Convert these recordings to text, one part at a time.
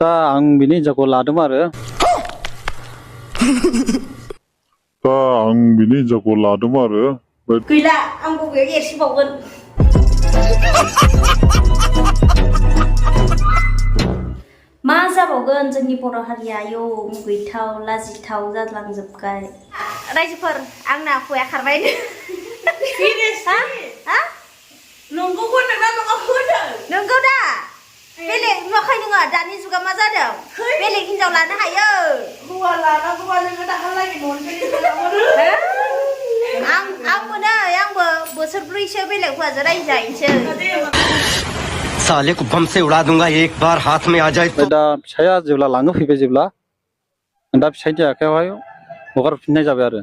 दा आं बिनि हिनजावखौ लादों आरो गैला आं बबेयाव एरसिबावगोन मा जाबावगोन जोंनि बर' हारिया आयौ मुगैथाव लाजिथाव जालांजोबबाय रायजोफोर आंना हौवाया खारबाय नंगौ दा बेलेग नुवाखै नोङो दानि जुगा मा जादों बेलेग हिनजाव लानो हायो हौवा लानांगौबा नोङो दाखालागै आं मोनो आंबो बोसोरब्रैसो बेलेग हौवाजों रायजो जाहैनोसै साले को बम से उड़ा दूंगा एक बार हाथ में आ जाए तो दा फिसाया जेब्ला लाङो फैबाय जेब्ला दा फिसायनि आखायावहाय हगारफिननाय जाबाय आरो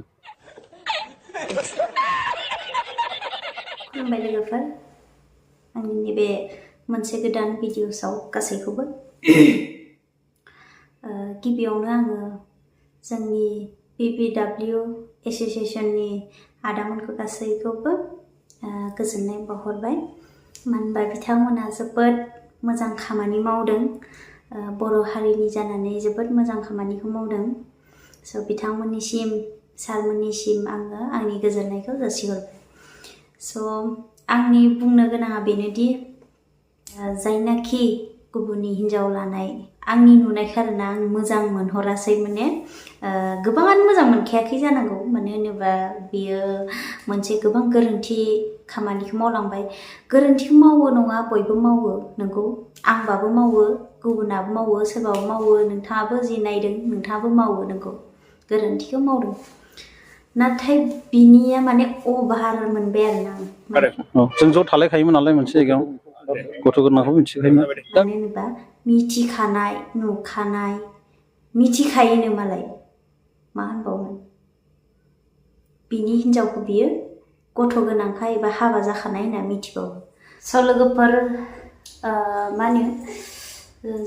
खुलुमबाय लोगोफोर आंनि नैबे मोनसे गोदान भिडिअसआव गासैखौबो गिबियावनो आङो जोंनि PPW एस'सिएशननि आदामोनखौ गासैखौबो गोजोननाय बावहरबाय मानो होनबा बिथांमोना जोबोद मोजां खामानि मावदों बर' हारिनि जानानै जोबोद मोजां खामानिखौ मावदों स' बिथांमोननिसिम सारमोननिसिम आङो आंनि गोजोननायखौ जासिहरबाय स' आंनि बुंनो गोनाङा बेनोदि जायनाखि गुबुननि हिनजाव लानाय आंनि नुनायखौ आरोना आं मोजां मोनहरासै माने गोबाङानो मोजां मोनखायाखै जानांगौ मानो होनोबा बियो मोनसे गोबां गोरोन्थि खामानिखौ मावलांबाय गोरोन्थिखौ मावो नङा बयबो मावो नंगौ आंबाबो मावो गुबुनाबो मावो सोरबाबो मावो नोंथाङाबो जि नायदों नोंथाङाबो मावो नंगौ गोरोन्थिखौ मावदों नाथाय बिनिया माने अभार मोनबाय आरोना जों ज' थालायखायोमोन नालाय मोनसे जायगायाव गथ' गोनांखौ मिथिखायोमोन मानो होनोबा मिथिखानाय नुखानाय मिथिखायोनो मालाय मा होनबावनो बिनि हिनजावखौ बियो गथ' गोनांखा एबा हाबा जाखानाय होनना मिथिबावो स' लोगोफोर मा होनो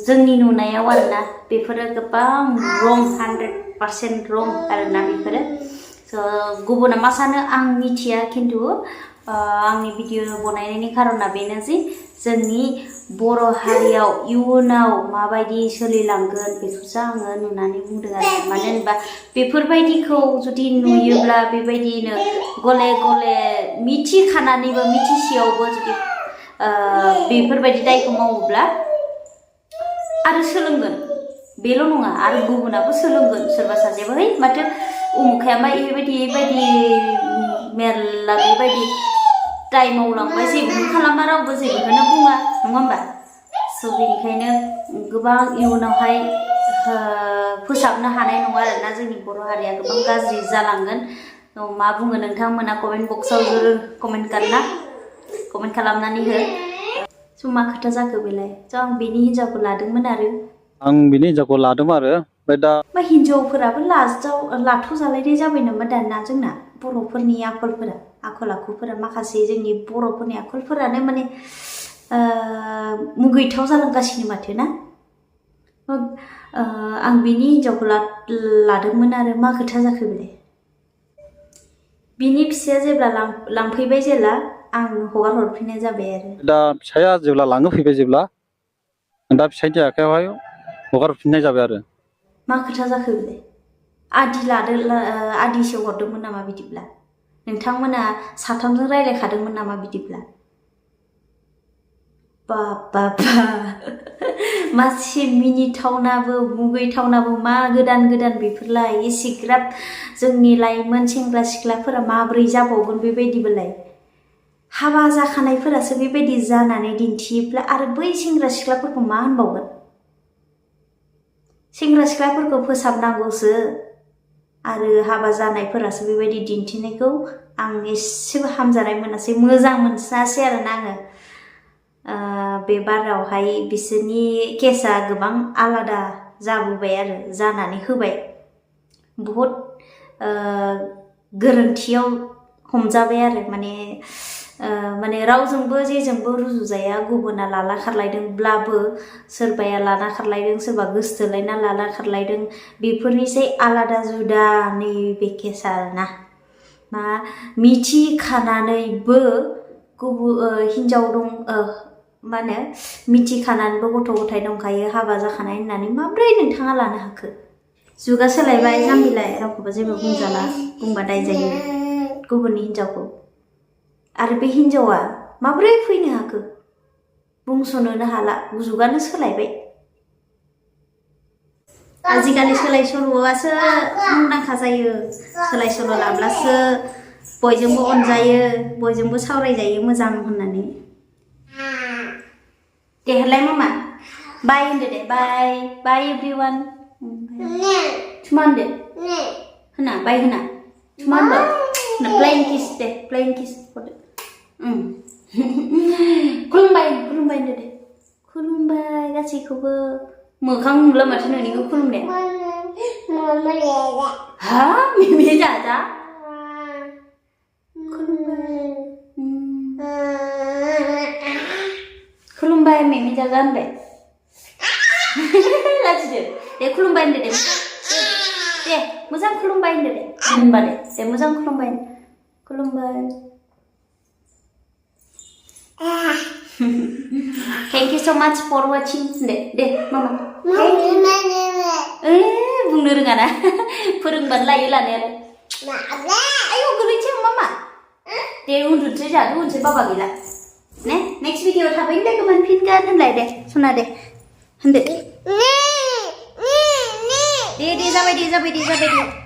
जोंनि नुनायाव आरोना बेफोरो गोबां रं 100% रं आरोना बेफोरो स' गुबुना मा सानो आं मिथिया खिन्थु आंनि भिडिअ बनायनायनि खारना बेनो जे जोंनि बर' हारियाव इयुनाव माबायदि सोलिलांगोन बेखौसो आङो नुनानै बुंदों आरो मानो होनबा बेफोरबायदिखौ जुदि नुयोब्ला बेबायदिनो गले गले मिथिखानानैबो मिथिसेयावबो जुदि बेफोरबायदि दायखौ मावोब्ला आरो सोलोंगोन बेल' नङा आरो गुबुनाबो सोलोंगोन सोरबा सासेयाबो है माथो उमुखाया मा बेबायदि मेरला बेबायदि दाय मावलांबाय जेबोखौनो खालामा रावबो जेबोखौनो बुङा नङा होमबा स' बेनिखायनो गोबां इयुनावहाय फोसाबनो हानाय नङा आरोना जोंनि बर' हारिया गोबां गाज्रि जालांगोन मा बुङो नोंथांमोना कमेन्ट बक्सआव कमेन्ट खालामनानै हो स' मा खोथा जाखो बेलाय स' आं बेनि हिनजावखौ लादोंमोन आरो ओमफ्राय दा हिनजावफोराबो लाथ'जालायनाय जाबाय नामा दाना जोंना बर'फोरनि आखल आखुफोरा माखासे जोंनि बर'फोरनि आखलफोरानो माने मुगैथाव जालांगासिनो माथो ना आं बिनि हिनजावखौ लादोंमोन आरो मा खोथा जाखो बेलाय बिनि फिसाया जेब्ला लांफैबाय जेला आं हगार हरफिननाय जाबाय आरो दा फिसाया जेब्ला लाङो फैबाय जेब्ला दा फिसायनि आखायावहाय हगारफिननाय जाबाय आरो मा खोथा जाखो बेलाय आदिसो हरदोंमोन नामा बिदिब्ला नोंथांमोना साथामजों रायज्लायखादोंमोन नामा बिदिब्ला बाबा मासे मिनिथावनाबो मुगैथावनाबो मा गोदान बेफोरलाय एसेग्राब जोंनि लाइमोन सेंग्रा सिख्लाफोरा माब्रै जाबावगोन बेबायदिबोलाय हाबा जाखानायफोरासो बेबायदि जानानै दिन्थियोब्ला आरो बै सेंग्रा सिख्लाफोरखौ मा होनबावगोन सेंग्रा सिख्लाफोरखौ फोसाबनांगौसो आरो हाबा जानायफोरासो बेबायदि दिन्थिनायखौ आं एसेबो हामजानाय मोनासै मोजां मोनसासै आरोना आङो बे बारावहाय बिसोरनि केसा गोबां आलादा जाबोबाय आरो जानानै होबाय बहुद गोरोन्थियाव हमजाबाय आरो माने रावजोंबो जेजोंबो रुजुजाया गुबुना लाना खारलायदोंब्लाबो सोरबाया लाना खारलायदों सोरबा गोसथोलायना लाना खारलायदों बेफोरनिसै आलादा जुदा नैबे केसा आरोना मिथिखानानैबो हिनजाव दं मा होनो मिथिखानानैबो गथ' गथाय दंखायो हाबा जाखानाय होननानै माब्रै नोंथाङा लानो हाखो जुगा सोलायबाय जाम्बिलाय रावखौबो जेबो बुंजाला बुंबा दाय जायो गुबुननि हिनजावखौ आरो बे हिनजावा माब्रै फैनो हाखो बुंस'नोनो हाला जुगानो सोलायबाय आजिखालि सोलाय सोल'आसो मुंदांखा जायो सोलाय सोल' लाब्लासो बयजोंबो अनजायो बयजोंबो सावरायजायो मोजां होननानै दे होनलाय मामा बाय होनदो दे बाय बाय एभ्रिवान थुमा होनदो होना बाय होना थुमा होनदो प्लेन किस दे प्लेन किस हरदो खुलुमबाय खुलुमबाय होनदो दे खुलुमबाय गासैखौबो मोखां नुला माथो नोंनिखौ खुलुमनाया हा मिमि जाजा खुलुमबाय मिमि जाजा होनबाय लाजिदो दे खुलुमबाय होनदो दे दे मोजां खुलुमबाय होनदो दे होनबा दे मोजां खुलुमबाय खुलुमबाय Thank you so much for watching. दे मामा बुंनो रोङा ना फोरोंबानो लायो लानायालाय आयौ गोलैनोसै मामा दे उन्दुनोसै जोंहा उन्दुनोसै बाबा गैला ने नेक्स्ट भिडिअ थाबैनो लोगो मोनफिनगोन होनलाय दे सना दे होनदो दे जाबाय दे